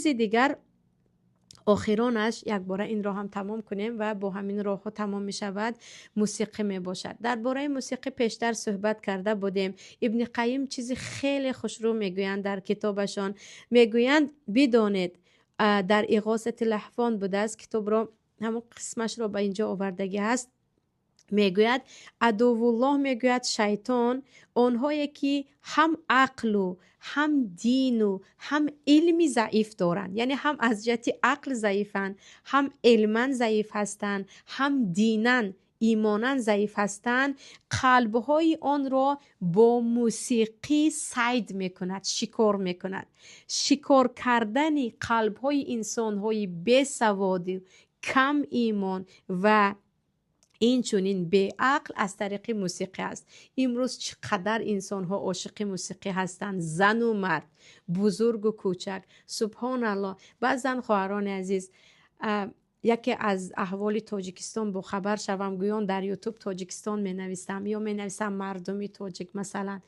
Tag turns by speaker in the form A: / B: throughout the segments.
A: Чизи дигар, охиронаш, якбора инро ҳам тамом кунем ва бо ҳамин роҳҳо тамом мешавад, мусиқӣ мебошад. Дар бораи мусиқӣ пештар суҳбат карда будем. Ибни Қайим чизи хеле хушрӯ мегӯянд дар китобашон. Мегӯянд, бидонед, дар Иғосати лаҳфон будааст, китобро ҳамон қисмашро ба инҷо овардагӣ ҳаст. Мегӯяд адувуллоҳ, мегӯяд шайтон, онҳое ки ҳам ақлу ҳам дину ҳам илми заиф доранд, яъне ҳам аз ҷиҳати ақл заифанд, ҳам илман заиф ҳастанд, ҳам динан, имонан заиф ҳастанд, қалбҳои онро бо мусиқӣ сайд мекунад, шикор мекунад. Шикор кардани қалбҳои инсонҳои бесаводу кам имон ва инчунин беақл аз тариқи мусиқӣ аст. Имрӯз чӣ қадар инсонҳо ошиқи мусиқӣ ҳастанд, зану мард, бузургу кӯчак. Субҳоналлоҳ. Баъзан, хоҳарони азиз, яке аз аҳволи Тоҷикистон бохабар шавам, гӯён дар Ютуб Тоҷикистон менависам ё менависам мардуми тоҷик, масалан,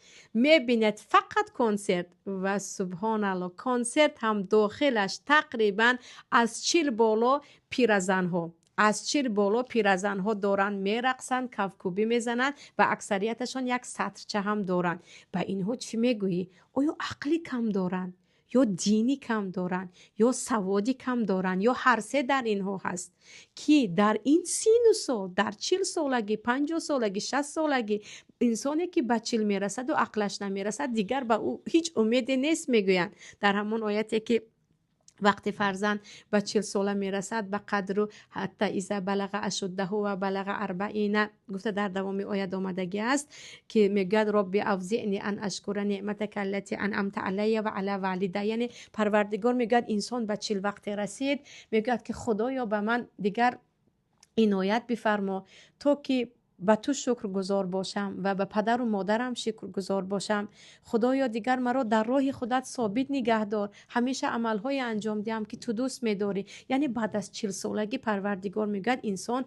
A: мебинед, фақат консерт ва, субҳоналло, консерт ҳам дохилаш тақрибан аз 40 боло пиразанҳо, аз 40 боло пиразанҳо доранд мерақсанд, кафкӯбӣ мезананд ва аксарияташон як сатрча ҳам доранд. Ба инҳо чӣ мегӯӣ? Оё ақлӣ кам доранд ё динӣ кам доранд ё саводӣ кам доранд ё ҳар се дар инҳо ҳаст, ки дар ин сину сол, дар 40 солагӣ, 50 солагӣ, 60 солагӣ, инсоне ки ба 40 мерасаду ақлаш намерасад, дигар ба ӯ ҳеҷ умеде нест, мегӯянд. Дар ҳамон ояте ки вақте фарзанд ба 40 сола мерасад, ба қадру حتى إذا بلغ أشده وبلغ أربعين гуфта, дар давоми оят омадагӣ аст, ки мегӯяд: رب أوزعني أن أشكر نعمتك التي أنعمت علي وعلى والدي. Яъне Парвардигор, мегӯяд, инсон ба 40 вақте расид, мегӯяд ки Худоё, ба ман дигар иноят бифармо, то ки ба ту шукргузор бошам ва ба падару модарам шукргузор бошам. Худоё, дигар маро дар роҳи худат собит нигаҳдор, ҳамеша амалҳое анҷом диҳам, ки ту дӯст медорӣ. Яъне баъд аз 40 солагӣ, Парвардигор мегӯяд, инсон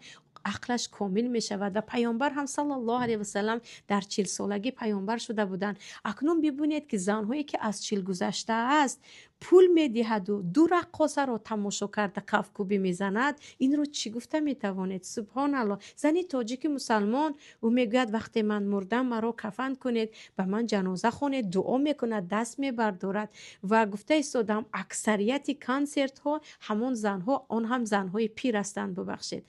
A: ақлаш комил мешавад ва Паёмбар ҳам саллаллоҳу алайҳи васалам дар 40 солагӣ паёмбар шуда буданд. Акнун бибинед, ки занҳое ки аз 40 гузаштааст, пул медиҳаду ду раққосаро тамошо карда кафкӯбӣ мезанад, инро чӣ гуфта метавонед? Субҳоналло. Зани тоҷики мусалмон, ӯ мегӯяд: «Вақте ман мурдам, маро кафан кунед, ба ман ҷаноза хонед», дуо мекунад, даст мебардорад. Ва гуфта истодам, аксарияти консертҳо ҳамон занҳо, он ҳам занҳои пир ҳастанд, бубахшед.